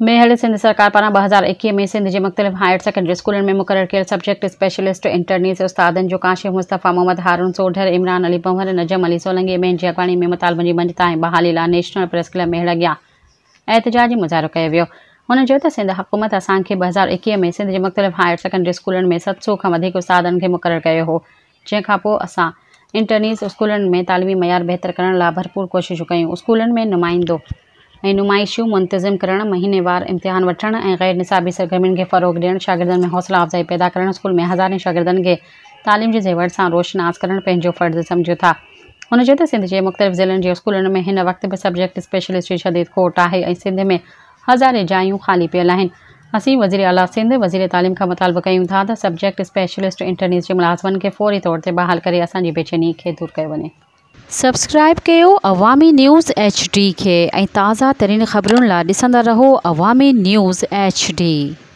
ميهڙ، سنڌ سرڪار پاران 2021 ۾ سنڌ جي مختلف هائير سيڪنڊري اسڪولن ۾ مقرر ڪيل سبجيڪٽ اسپيشلسٽ انٽرنيز استادن جو ڪاشف مصطفيٰ، محمد هارون سوڍر، عمران علي پنهور، نجم علي سولنگي ۽ ٻين جي اڳواڻي ۾ مطالبن جي مڃتا ۽ بحالي لاء نيشنل پريس ڪلب ميهڙ اڳيان احتجاجي مظاهرو ڪيو ويو. هنن چيو ته سنڌ حڪومت اسان کي 2021 ۾ سنڌ جي مختلف هائير سيڪنڊري اسڪولن ۾ 700 کان وڌيڪ استادن کي مقرر ڪيو هو جنهن کان پوء اسان انٽرنيز اسڪولن ۾ تعليمي معيار بهتر ڪرڻ لاء ڀرپور ڪوششون ڪيون. اسڪولن ۾ نمائندو ۽ نمائشون منتظم ڪرڻ، مهينيوار امتحان وٺڻ ۽ غير نصابي سرگرمين کي فروغ ڏيڻ، شاگردن ۾ حوصلا افزائي پيدا ڪرڻ، اسڪول ۾ هزارين شاگردن کي تعليم جي زيور سان روشناس ڪرڻ پنهنجو فرض سمجهون ٿا. هن چيو ته سنڌ جي مختلف ضلعن جي اسڪولن ۾ هن وقت به سبجيڪٽ اسپيشلسٽ جي شديد کوٽ آهي ۽ سنڌ ۾ هزارين جايون خالي پيل آهن. اسين وزير اعليٰ سنڌ، وزير تعليم کان مطالبو ڪيون ٿا ته سبجيڪٽ اسپيشلسٽ انٽرنيز جي ملازمن کي فوري طور تي بحال ڪري اسان جي بيچيني کي دور ڪيو وڃي. سبسڪرائيب ڪيو عوامي نيوز ايڇ ڊي کي ۽ تازه ترين خبرن لا ڏسندا رهو عوامي نيوز ايڇ ڊي.